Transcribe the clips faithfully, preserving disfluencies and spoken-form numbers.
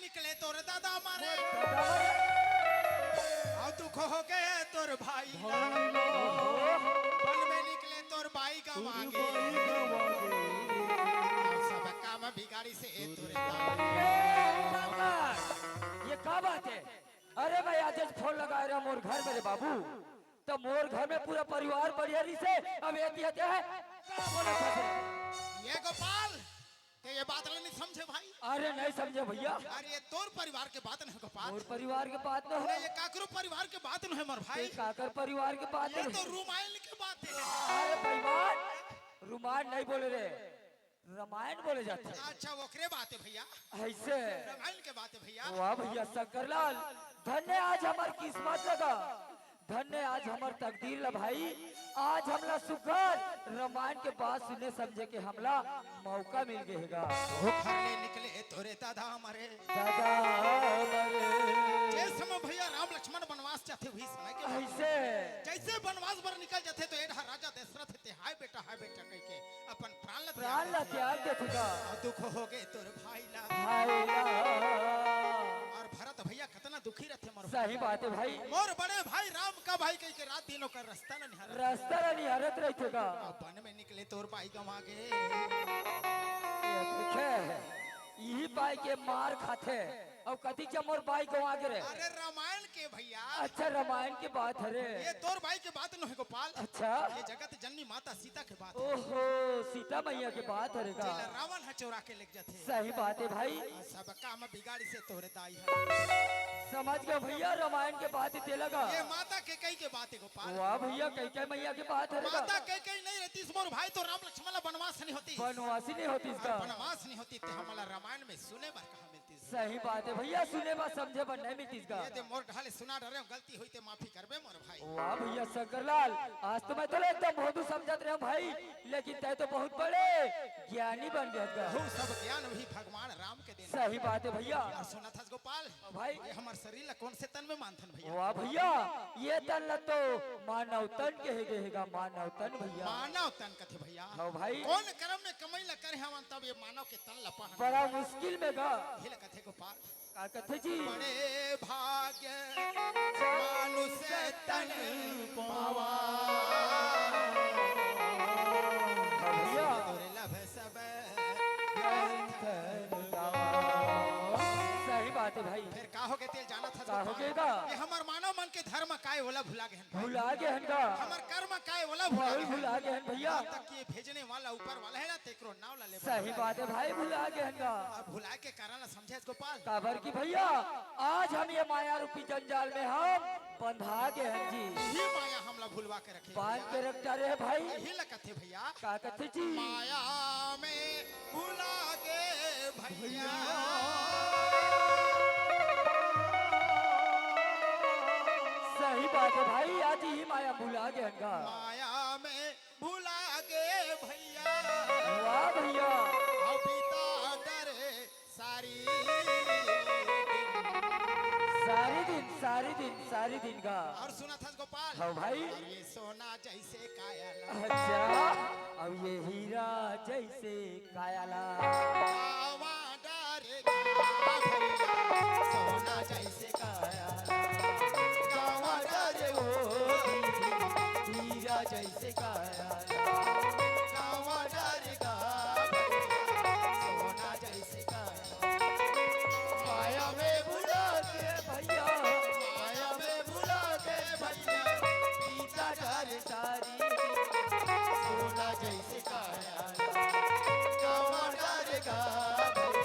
निकले तोर दादा मारे। अउ दुख हो गए तोर भाई ला। बन में निकले तोर बाई गंवा गे। अउ सब काम बिगाड़ी से ए तोर दादा। ए, काका, ये का बात है? अरे मैं आज फोन लगाए रहा मोर घर में रे बाबू, तो मोर घर में पूरा परिवार बढ़िया रहिसे, अब एती हते है, का बोलत हस? ये गोपाल, ते ये बात ला नहीं समझे भाई। अरे नहीं समझे भैया। अरे ये तोर परिवार के बात नहीं गोपाल। मोर परिवार के बात न हो। अरे ये काकरो परिवार के बात नहीं मोर भाई। ये काकर परिवार के बात ये नहीं। तो रुमायन के बात है। अरे बेईमान, रुमायन नहीं बोले रे, रामायण बोले जाथे। अच्छा ओकरे बात है भैया। ऐसे। रामायण के बात है भैया। वाह भैया शंकरलाल, धन्य आज हमर किस्मत लगा, धन्य आज हमर तकदीर ला भाई। आज हमला सुघर रामायण के बात सुने समझे के हमला मौका मिल गे हे गा। ओ घर ले निकले तोरे दादा मारे। दादा मारे। जे समय भैया राम लक्ष्मण बनवास जाथे वही समय के बात। ऐसे। जैसे बनवास बर निकल जाथे तो एडहा राजा दशरथ ते हाय बेटा, हाय बेटा कह के अपन प्राण ला प्राण ला त्याग देथे गा। अउ दुख हो गे तोर भाई ला। भाई ला। अउ भरत भैया कतना दुखी रथे मोर सही भाई। बात है भाई। मोर बड़े भाई राम का भाई कह के रात दिन ओकर रास्ता ला निहारत। रास्ता ला निहारत रहिथे गा। अउ बन में निकले तोर बाई गंवा गे। ये देखे, इही पाई के मार खाथे। अउ कतिक ज मोर बाई गंवा गे रे। अरे रामायण के भैया। अच्छा रामायण के बात हरे। ये तोर बाई के बात नोहे गोपाल। अच्छा। ये जगत जननी माता सीता के बात है। ओहो, सीता मैया के बात हरे का? जेला रावण ह चोरा के लेग जाथे। सही बात है भाई। सब काम बिगाड़ी से तोरे दाई है। समझ गए भैया, रामायण के बात ही तेला गा। ये माता कैकई के बात है गोपाल। वाह भैया, कैकई मैया के बात हरे का? माता कैकई नहीं रहतीस मोर भाई तो राम लक्ष्मण ला बनवास नहीं होतीस। बनवासी नहीं होतीस अउ का? बनवास नहीं होतीस ते हमला रामायण में सुने बर कहाँ मिलतीस? सही बात है भैया, सुने बर समझे बर नहीं मिलतीस गा। ये दे मोर ढाले सुना डरे हूँ, गलती होई ते माफी करबे मोर भाई। वाह भैया शंकरलाल, आज तो मैं तोला एकदम भोदू समझत रहे हूँ भाई, लेकिन तय तो बहुत बड़े ज्ञानी बन गया गा। हो सब ज्ञान वही भगवान राम के देन। सही बात है भैया। अउ सुनत हस गोपाल, भाई। ये हमर शरीर ला कौन से तन में मानथन भैया? वाह भैया, ये तन ला तो मानव तन कहे गे हे गा, मानव तन भैया। मानव तन कथे भैया। हाँ भाई। कौन कर्म में कमई ला करे हवन तब ये मानव के तन ला पाहन? बड़ा मुश्किल में गा। ये ला कथे गोपाल। का कथे जी? बड़े भाग्य मानुष तन पावा। भैया। दुर्लभ सब ग्रंथ गावा। सही बात है भाई। फिर का हो गे तेला जानत हस का हो गोपाल? गे गा? ये हमर मानव मन के धर्म काय ओला भुला गे हन। भुला गे हन गा। हमर कर्म काय ओला भुला गे हन। भुला गे हन भैया। जब तक ये भेजने वाला ऊपर वाला है ना, तेकरो नाव ला ले सही बात है भाई, भुला गे हन गा। अउ भुलाए के कारण ला समझे हस गोपाल? काबर कि भैया, आज हम ये माया रूपी जंजाल में हम बंधा गे हन जी। यही माया हमला भुलवा के रखे बांध भैया। के रख डारे है भाई। यही ला कथे भैया। का कथे जी? माया में भुला गे भैया। सही बात है भाई, आज ही माया भुला गे हन गा। माया में भुला गे भैया। वाह भैया। अउ बीता डरे सारी दिन। सारी दिन, सारी दिन, सारी दिन गा। अउ सुनत हस गोपाल? हाँ भाई। अउ ये सोना जैसे काया ला। अच्छा, अउ ये हीरा जैसे काया ला। गावा डरे गा भैया, सोना जैसे काया ला। गावा डरे ओ दीदी, हीरा जैसे काया ला। गावा डरे गा भैया, सोना जैसे काया ला। माया में भुला के भैया, माया में भुला के भैया, बीता डरे सारी दिन। सोना जैसे काया ला, गावा डरे गा भैया।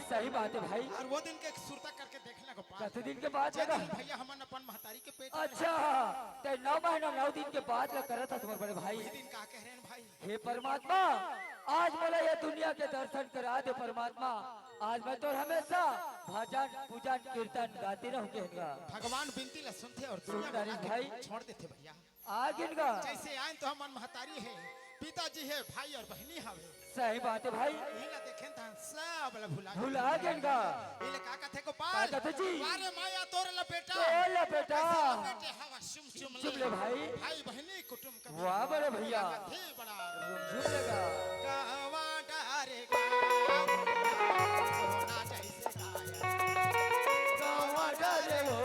सही बात हे भाई। अउ वो दिन के सुरता करके देख ले गोपाल। कते दिन के बात हे? भइया हमन अपन महतारी के पेट में अच्छा, ते नौ महीना नौ दिन के बात ला करत हस मोर बड़े भाई। उही दिन का कहे रहेन भाई। हे परमात्मा, आज मोला ये दुनिया के दर्शन करा दे परमात्मा। आज मैं तोर हमेशा भजन, पूजन, कीर्तन गाती रहूं केहेन गा। भगवान बिनती ला सुनथे अउ दुनिया में भाई छोड़ देथे भइया। आगेन गा। जइसे आयेन तो हमन महतारी हे, पिताजी हे, भाई अउ बहिनी हवे। सही बात हे भाई। इही ला देखेन त सब ला भुला भुला गेन गा। इही ला का कथे गोपाल? का कथे जी? वाह रे माया तोर ला बेटा। तोर ला बेटा। कइसे ला बेटे हवा सुम सुम ले भाई। भाई बहिनी कुटुम कभी। वाह बड़े भइया। हे बड़ा। झूम लेगा। कहवा डारे गा, सोना जइसे काया। कहवा डारे हो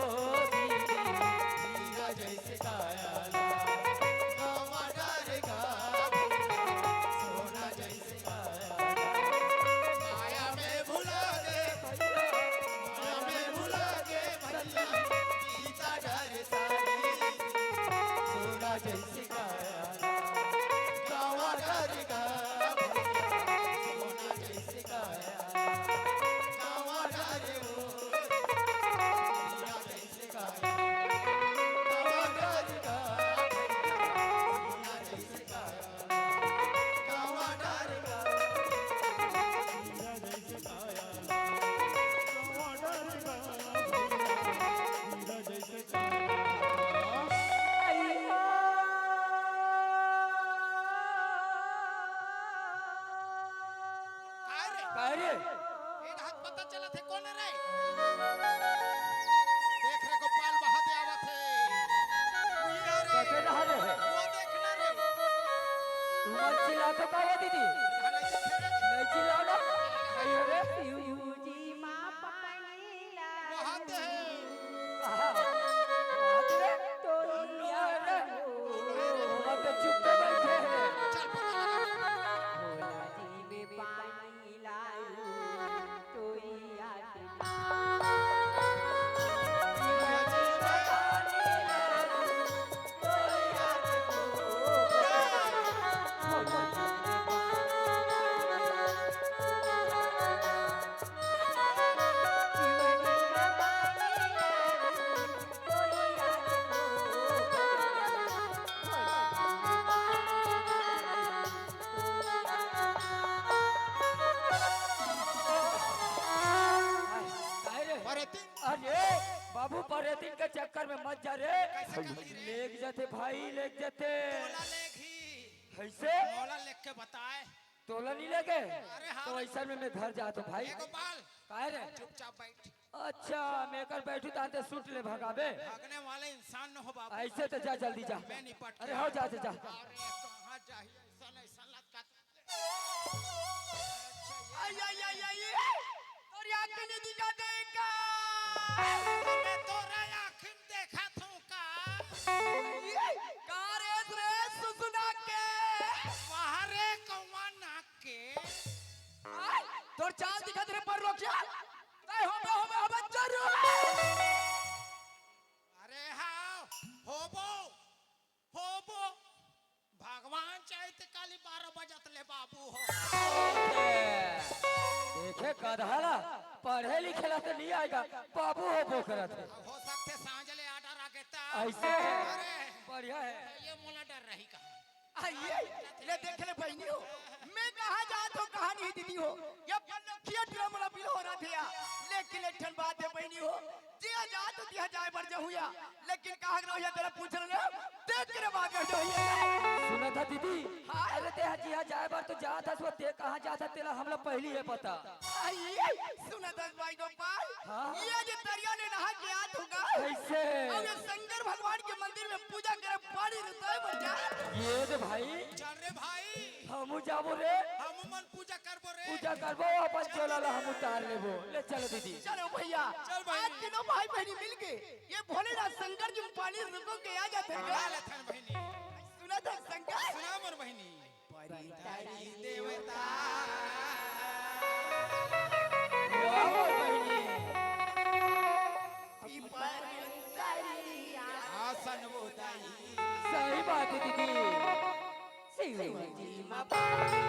दीदी, हीरा जइसे काया। कहवा डारे गा, सोना जइसे काया। माया में भुला दे, माया में भुला दे भइया, गीता डरे सारी। सोना जइसे काया, कावा डरे गा भइया। सोना जइसे काया, कावा डरे हो, हीरा जइसे काया। कावा डरे गा भइया, सोना जइसे काया। काय रे? काय रे? ए, हाथ पता चलत हे, कोन रे? देख रे गोपाल, वहां दे आवत हे। उइया रे। कते रहा रे? वो देख ना रे। तुमन चिल्लाथो का हो दीदी? अरे, देख रे। नहीं चिल्लाओ ना। अरे रे। शिव जी माँ पानी ला। वहां दे। कहाँ? वहां दे। तो लो रे। तुमन तो चुप बइठे हे। चल, पता लगा। भोला जी में पानी लायो, तोरी आस काय रे? परेतिन। अरे बाबू, परेतिन के चक्कर में मत जा रे। कइसे कर ली रे? लेग जाथे भाई, लेग जाथे। तोला लेग ही। कइसे? तोला लेग के बताए। तोला नहीं लेगे? अरे हाँ। तो अइसन में मैं घर जात हूँ भाई। ए गोपाल। काय रे? चुपचाप बइठ। अच्छा, मैं कर बइठू ताते सूट ले भगाबे। भागने वाले इंसान न हो बाबू। अइसे तो जा, जल्दी जा। मैं निपट अरे के हो, जा, जा, जा। अरे कहाँ जाही, अइसन, अइसन लगत। आई, आई, आई, आई, तोरी आँखी नहीं दिखा देगा। मैं तोरा आँखी में देखा थू का? का रे, रे सुसुना के? वाह रे कौवा नाक के। आई, तोर चाल दिखत रे पर रोकिया। तय होबे, होबे, होबे जरूर। अरे हाँ, होबो, होबो। भगवान चाहे त काली बारह बजत ले बाबू हो। देखे गधा ला, पढ़े लिखे ला तो नहीं आएगा, बाबू हो बोकरत हे। अब हो सकथे सांझ ले order आ गे त। अइसे हे? अरे। बढ़िया हे। ये मोला डर रही कहाँ? आइए, ले देख ले बहिनी हो, मैं कहाँ जात हो, कहाँ नहीं दीदी हो, ये पल्लखिया ड्रम वाला बिल हो रहा थे या, लेकिन एक ठन बात हे बहिनी हो, जिया जात हो, तिहा जाए बर जहूँ या, लेकिन कहाँ रहो या तेरा पूछ रहे हो, देख के रे बात कर दो ये। सुना था दीदी? हाँ। अरे ते जिया जाए बर तो जात हस, वो ते कहाँ जात हस, तेला हमला पहली ये पता। आइए, सुना था भाई गोपाल, हाँ? ये जो दरिया ले नहा के आत होगा, कइसे? अउ ये शंकर भगवान के मंदिर में पूजा करे पानी रुताए बर जा। ये दे भाई। चल रे भाई। हमू जाबो रे। हमू मन पूजा करबो रे। पूजा करबो, अपन चोला ला हम उतार लेबो। ले चलो दीदी। चलो भइया। चल बहिनी। आज तीनों भाई बहिनी मिलके ये भोलेनाथ शंकर जी में पानी रुको के आ जाते हैं। हाँ, लथन बहिनी। सुना था शंकर? सुना मोर बहिनी। परितारी देवता। वाह, वाह, बहिनी। पीपर उतरिया। आसन उदाई। सही बात है दीदी। शिव जी मा पानी।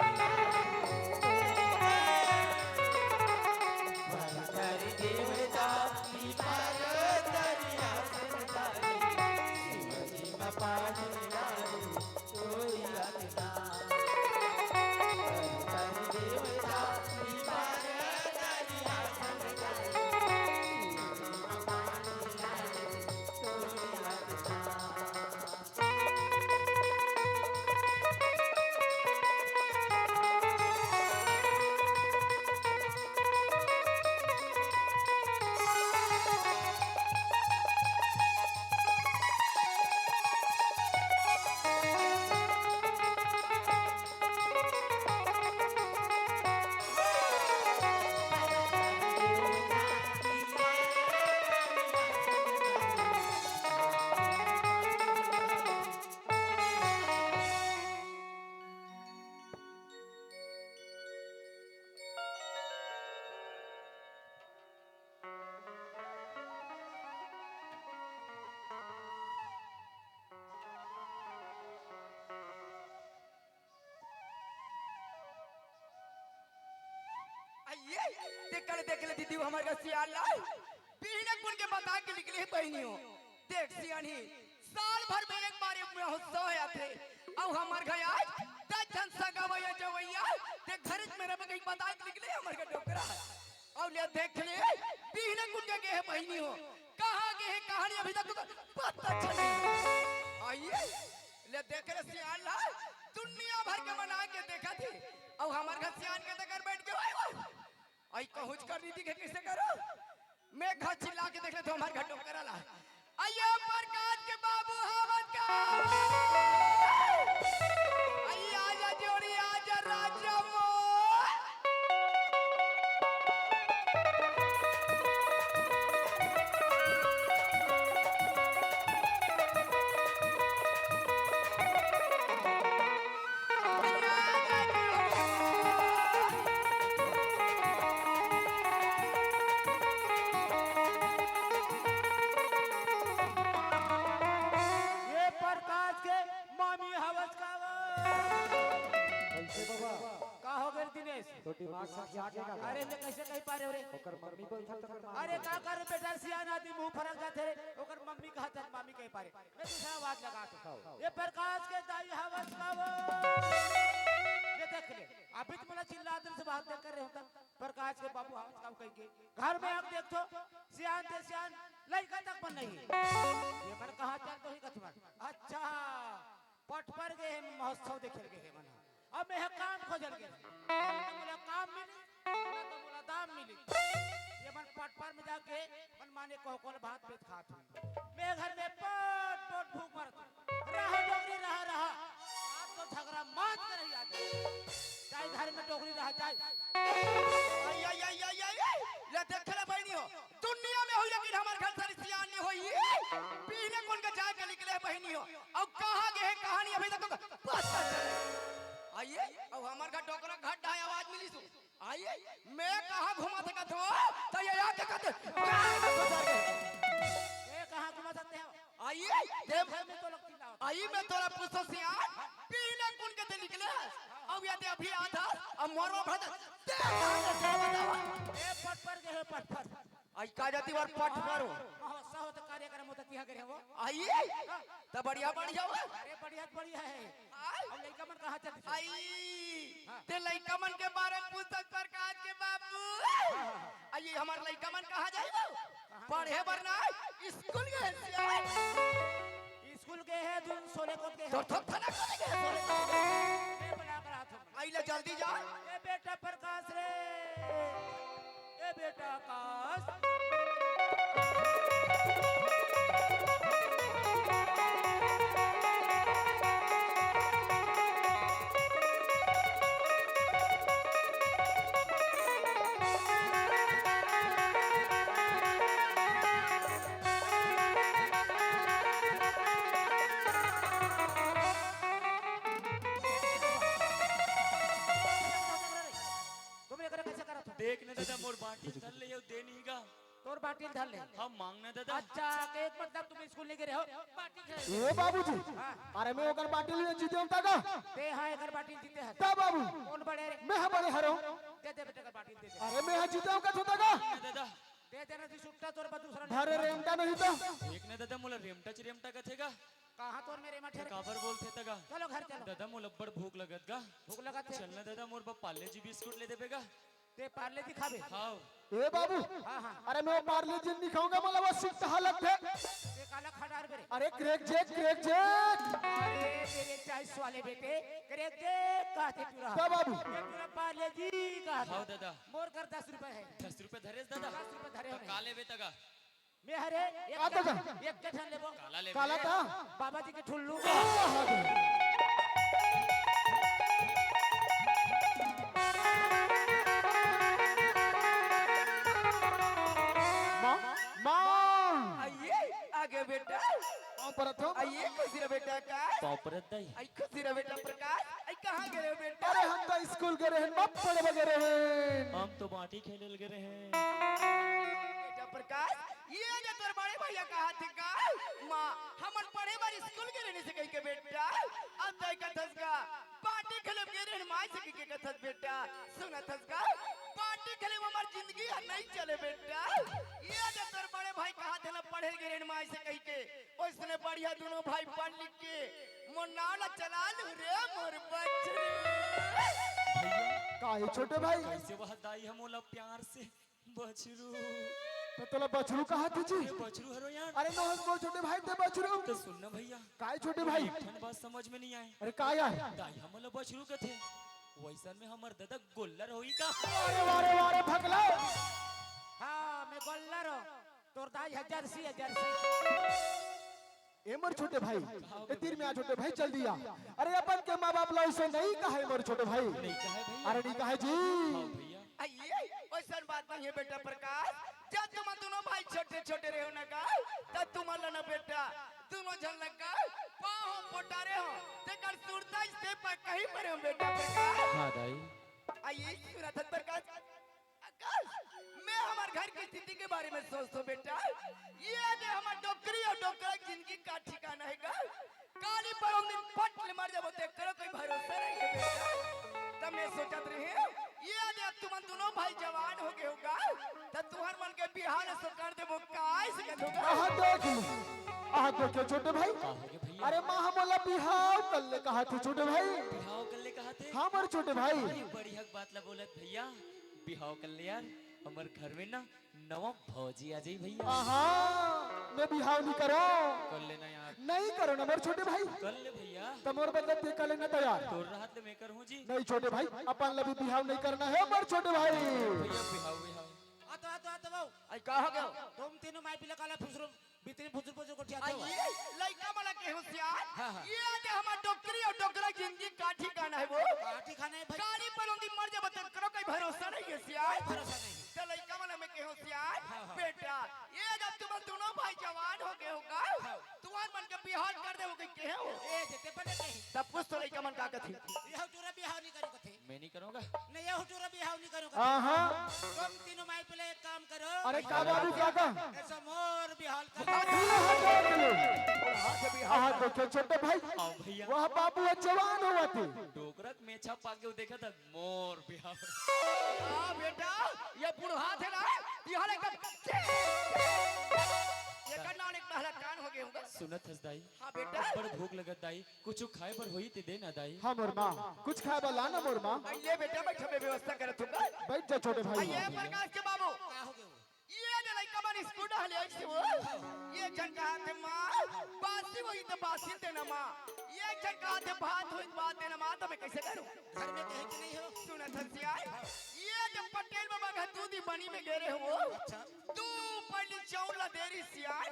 आइए, ते कल देख ले दीदी, हमर घर सियान ला बिहने कुन के बता के निकले हे बहिनी हो। देख सियानी, साल भर में एक बार ये महोत्सव आथे, अउ हमर घर आज दस झन सगा भैया जवैया, ते घर में रह के बता के निकले हमर घर डोकरा। अउ ले देख ले, बिहने कुन के गे हे बहिनी हो, कहाँ गे हे, कहानी अभी तक तो पता चली। आइए, ले देख ले सियान ला, दुनिया भर के मन आके देखथे, अउ हमर घर सियान के ते घर बैठ के भाई भाई। आई कहूँच कर दी थी कि कैसे करो? मैं घर चिल्ला के देख लेता हूँ, हमारे घर डोकरा ला। आइए प्रकाश के बाबू हावत का। आइए आजा जोड़ी आजा राजा मोर। ये प्रकाश के मामी हवस का वो। कैसे बाबा? का हो गए दिनेश? तो दिमाग सठिया के का? अरे, मैं कैसे कह पा रहे हो रे? ओकर मम्मी बोलता तो ओकर मामी अरे, बोलता। का कर बेटा, सियान आदमी मुंह फरक जाते रे, ओकर मम्मी कहा था, मामी कह पा रहे। मैं दूसरा आवाज लगा के। हाँ। ये प्रकाश के दाई हवस का वो। ये देख ले, अभी तो मोला चिल्ला दिन से बात कर रहे होता। प्रकाश के बाबू हवस का वो कह के घर में आके देख तो, सियान ते सियान, लड़का तक बन नहीं। ये मन कहा चल तो ही कथमन। अच्छा, पटपर गे हे, महोत्सव देखे गे हे मन। अब मैं ह काम खोजल गे। ना तो मोला काम मिली, ना तो मोला दाम मिली। ये मन पटपर में जाके मन माने कोहकोल भात बेच खात हूँ। मैं घर में पट पट भूख मरत हूँ। रहा डोकरी, रहा, रहा। आज तो झगड़ा मत कर ही आज। चाहे घर में डोकरी रहा, चाहे आई, आई, आई, आई, आई, आई। ले देख ले बहिनी हो, दुनिया में होई, लेकिन हमर घर सारी सियान नहीं होई। पीने कौन का जाए के निकले बहिनी हो, अब कहाँ गे हे, कहानी अभी तक तो पता चले। आइए, अब हमर घर डोकरा घट ढाई आवाज मिली सु। आइए, मैं कहाँ घुमा सकत हो, तो ये आके कहते, "गाय में घुसा गए।" ये कहाँ घुमा सकते हो? आइए, देव घर में तो लोग चिल्लावत। आई मैं तोला पूछो सियान, पीने कुन के ते निकले हस? अब यदि अभी आधा, अब मोरो भद, ते आधा से बतावा। ए पटपर गे हे, पटपर। आई का जाती बार पटपर हो? हाँ, सहो तो कार्यक्रम होता तिहा करे वो। आइए, त बढ़िया बढ़िया हो। अरे बढ़िया बढ़िया है। आय? अब लइका मन कहाँ चल? आई, हाँ। ते लइका मन के बारे में पूछत प्रकाश के बाबू। हाँ, हाँ, हाँ। आई हमर लइका मन कहाँ जाई वो? कहाँ पढ़े जाई? बर ना, स्कूल गे हे सियान। स्कूल गे हे, तुम सोले कोट गे हे। तोर थोक थाना कोने गे हे, सोले कोट गे हे। मैं बना कर हाथ में। आई ले जल्दी जा। ए बेटा प्रकाश रे, ए बेटा आकाश। तुम एकरा कैसे करत हो? देख न दादा, मोर बाटी धर ले, यो दे नहीं गा। तोर बाटी धर ले। हम मांग न दादा। अच्छा, के एक मतलब तुम स्कूल नहीं गे रहे हो, बाटी खेल। ए बाबूजी, हाँ। अरे मैं ओकर बाटी ले जीते होता का? ते हाँ, एकर बाटी जीते हस। ता बाबू। कौन बड़े रे? मैं हा बड़े हरो। दे दे बेटा का बाटी दे दे। अरे मैं हा जीते होता का? न दादा। दे दे ना, तू सुट्टा तोर पर दूसरा नहीं। अरे रेमटा नहीं तो। एक न दादा, मोला रेमटा च रेमटा कथे गा। कहाँ तोर मेरे मठे रे? काबर बोलथे त गा? चलो घर चलो। दादा, मोला अब्बड़ भूख लगत गा। भूख लगत हे? चल ना दादा, मोर बर पार्ले जी बिस्कुट ले देबे गा। ते पार्ले जी खाबे? हाँ। ए बाबू, हाँ, हाँ। अरे मैं वो पार्ले जी नहीं खाऊंगा, मोला वो सिकटहा लगथे। ते काला खा डार बे रे। अरे क्रैक जैक, क्रैक जैक। अरे तेरे चॉइस वाले बेटे, क्रैक जैक कहथे पूरा। का बाबू? ये पूरा पार्ले जी कहथे। हाँ दादा। मोर कर दस रुपए हे। दस रुपए धरेस दादा? दस रुपए धरे हो। का लेबे त गा? मैं हरे एक का तो का? एक के ठन लेबो। काला लेबे। काला का? बाबा जी के ठुल्लू। माँ, माँ। आइए, आगे बेटा। पाँव परत हो। आइए, खुशी रह बेटा का। पाँव परत दाई। आई खुशी रह बेटा प्रकाश। आई कहाँ गे रहे बेटा? अरे हम तो स्कूल गे रहे, मत पढ़े गे रहे। हम तो बाटी खेले गे रहे। बेटा प्रकाश, ये जो तोर बड़े भैया कहा थे का, माँ, हमन पढ़े बर स्कूल गे रहने से कही के बेटा, अब तय कथस का, बाटी खेले गे रहने माई से कही के कथस बेटा, सुनत हस का, बाटी हमर जिंदगी ह नहीं चले बेटा। ये जे तोर बड़े भाई कहा थे ना पढ़े गिरे माई से कही के, ओइसने बढ़िया दोनों भाई पढ़ लिख के मोर नाव ला चला लू रे मोर बछरू। काहे छोटे भाई? कैसे वह दाई हम ओला प्यार से बछरू। तो तोला बछरू कहा थे जी? अरे बछरू हरो यार। अरे नोहस मोर छोटे भाई ते बछरू। तो सुन ना भैया, काहे छोटे भाई? एक ठन बात समझ में नहीं आए। अरे का यार? दाई हमला बछरू कथे, वैसन में हमर दादा गोल्लर होई का? अरे वारे वारे भगला। हाँ, मैं गोल्लर हूँ। तोर दाई है जर्सी, है जर्सी। ए मोर छोटे भाई, ए तीर में आ छोटे भाई, जल्दी आ। अरे अपन के माँ बाप ला उसे नहीं कहा है मोर छोटे भाई। नहीं कहा है भैया। अरे नहीं कहा है जी। हाँ भैया। आइए, वैसन बात नहीं है बेटा प्रकाश। जब तुम दोनों भाई छोटे छोटे रहे हो ना का, तब तुम्हारा ना बेटा दोनों झन लगा पाँव पोटारे हो, तेकर सुरता से पर कहीं पर हो बेटा प्रकाश। हाँ दाई। आइए सुना था प्रकाश। प्रकाश, मैं हमारे घर की स्थिति के बारे में सोचता हूँ बेटा। ये दे हमारे डोकरी और डोकरा की जिंदगी का ठिकाना है का? काली परों दिन पट ले मर जाबो ते करो कोई भरोसा नहीं है बेटा। तब मैं सोचत रहे ये दे अब तुम दोनों भाई जवान हो गए होगा, तब तुहर मन के बिहार से कर देबो काय से कर होगा। आहा देख ली, आहा देखे छोटे भाई। का हो गए भैया? अरे माँ हम बोला बिहाव कर ले कहा थे छोटे भाई। बिहाव कर ले कहा थे? हाँ मोर छोटे भाई। अरे बड़ी हक बात ला बोलत भैया, बिहाव कर ले यार, हमर घर में ना नवा भौजी आ जाई भैया। आहा, मैं बिहाव नहीं करो, कर लेना यार, नहीं करो ना मोर छोटे भाई। कर ले भैया। तो मोर बदले ते कर लेना तैयार। तोर रहत ले मैं करहूँ जी। नहीं छोटे भाई, अपन ला भी बिहाव नहीं करना है मोर छोटे भाई। भैया बिहाव बिहाव। आ तो, आ तो, आ तो बाबू। आई का हो गया? तुम तीनों माई पिला काला फुसरो, बितनी फुसर फुसर गोठिया था। आइए, लइका वाला के होशियार। हाँ, हाँ। ये दे हमार डोकरी और डोकरा जिंदगी का ठिकाना है वो। काठी खाना है भाई। काली परों दिन मर जाबो ते करो कोई भरोसा नहीं है सियार। भरोसा नहीं। तो लइका वाला में के होशियार। हाँ, हाँ। बेटा, ये जब तुम दोनों भाई जवान हो गए होगा, तुम्हार मन के बिहार कर दे हो गई के हो। ए, देते बने कहीं। तब पूछ तो लइका मन का कथी। यह टूरा बिहाव नहीं करो कथे। मैं नहीं करूँगा। नहीं, यह टूरा बिहाव नहीं करो कथे। हाँ हाँ। तुम तीनों माई पिला एक काम करो। अरे का बाबू काका? ऐसा मोर बिहाव कर। आहा देखे छोटे भाई। आओ भैया। वह बाबू जवान हुआ थे। डोकरा के मेछा पाके वो देखा था मोर बिहाव। हाँ बेटा, ये बुढ़ा थे ना, ये हाल एकदम ये करना एक पहला कान हो गए होगा। सुनत हस दाई। हाँ बेटा। बड़ भूख लगत दाई, कुछ खाए बर होई ते दे ना दाई। हाँ मोर माँ, कुछ खाए बर ला ना मोर माँ। आई ले बेटा, बैठा मैं व्यवस्था करत हूँ। बैठ जा छोटे भाई। ये प्रकाश के बाबू, का हो गयो? ये जो लइका मन स्कूल हले आई से वो, ये जन कहा थे माँ, बासी वही तो बासी देना माँ, ये जन कहा थे भात हुई बात देना माँ, तो मैं कैसे करूँ? घर में कहे कि नहीं हो? सुना था सियार, ये जो पटेल बाबा का दूधी बनी में गे रहे हो, अच्छा। तू पहली चाउर ला दे रही सियार,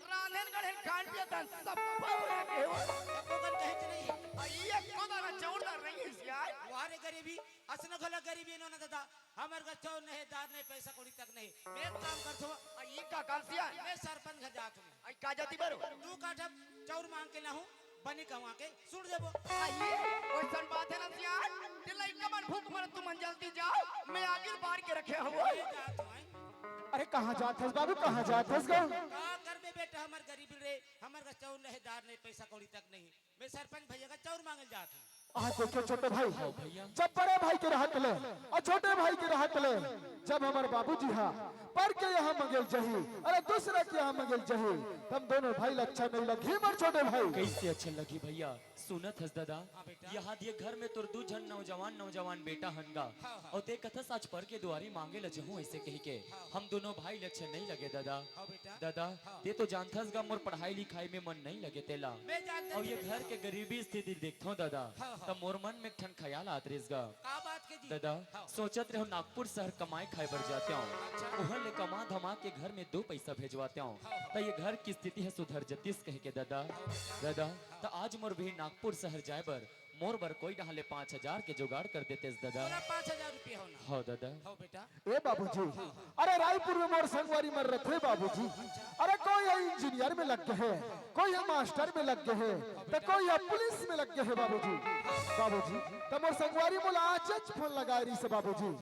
रांधन गढ़े खान पिया था सब पावर के हो। सबको कन कहे कि नहीं? आ ये को दाना चाउर दार नहीं है सियार। वारे गरीबी, असन घला गरीबी इन्होंने दादा। हमर का चाउर नहीं, दार नहीं, पैसा कौड़ी तक नहीं। मैं एक काम करथो। आ ये का काम सियार? मैं सरपंच घर जात हूँ। आई का जाती बरो? दू काठा चाउर मांग के लाहूँ, बनी कहवा के सुन देबो। आइए, ओइसन बात है ना सियान, जे लइका मन भूख मरत तुमन जल्दी जाओ, मैं आगे बार के रखे हूँ। मैं जात हूँ, हैं? अरे कहाँ जात हस बाबू, कहाँ जात हस गा? का करबे बेटा, हमर गरीब रे, हमर का चाउर नहीं, दार नहीं, पैसा कौड़ी तक नहीं। मैं सरपंच भैया का चाउर मांगल जात हूँ। आ देखे छोटे भाई, भैया। जब बड़े भाई के रहत ले और छोटे भाई के रहत ले, जब हमारे बाबूजी हा पर के यहाँ मंगेल जही, अरे दूसरा के यहाँ मंगेल जही, तब दोनों भाई ला अच्छा नहीं लगी मोर छोटे भाई। कैसे अच्छा लगी भैया? सुनत हस दादा, हाँ बेटा। यहाँ दिए घर में तोर दू झन नौजवान नौजवान बेटा हन गा, हाँ, हाँ। और ते कथस आज पर के दुआरी मांगे ल जहूँ ऐसे कही के, हाँ। हम दोनों भाई ल अच्छा नहीं लगे दादा। हाँ बेटा। दादा, हाँ। ते तो जानथस गा मोर पढ़ाई लिखाई में मन नहीं लगे तेला, मैं जानथस और ये बेटा। घर के गरीबी स्थिति देखथो दादा, हाँ, हाँ। तब मोर मन में एक ठन ख्याल आत रहिस गा। का बात के जी? दादा, हाँ। सोचत रहो नागपुर शहर कमाए खाए बर जाते हो, अच्छा। उहर ले कमा धमा के घर में दो पैसा भेजवाते हो, हाँ, हाँ। त ये घर की स्थिति है सुधर जतीस कह के दादा। दादा, त आज मोर भी नागपुर शहर जाए बर मोर बर कोई डहाले पाँच हजार के जुगाड़ कर देतेस दादा। पूरा पाँच हजार रुपया हो ना। हाँ दादा। हो बेटा। ए बाबूजी, अरे रायपुर में मोर संगवारी मर रथे बाबूजी। अरे कोई है इंजीनियर में लग गए है, कोई है मास्टर में लग गए है, तो कोई है पुलिस में लग गए है बाबूजी। बाबूजी, तो मोर संगवारी मोला आज फोन लगा रही से बाबूजी।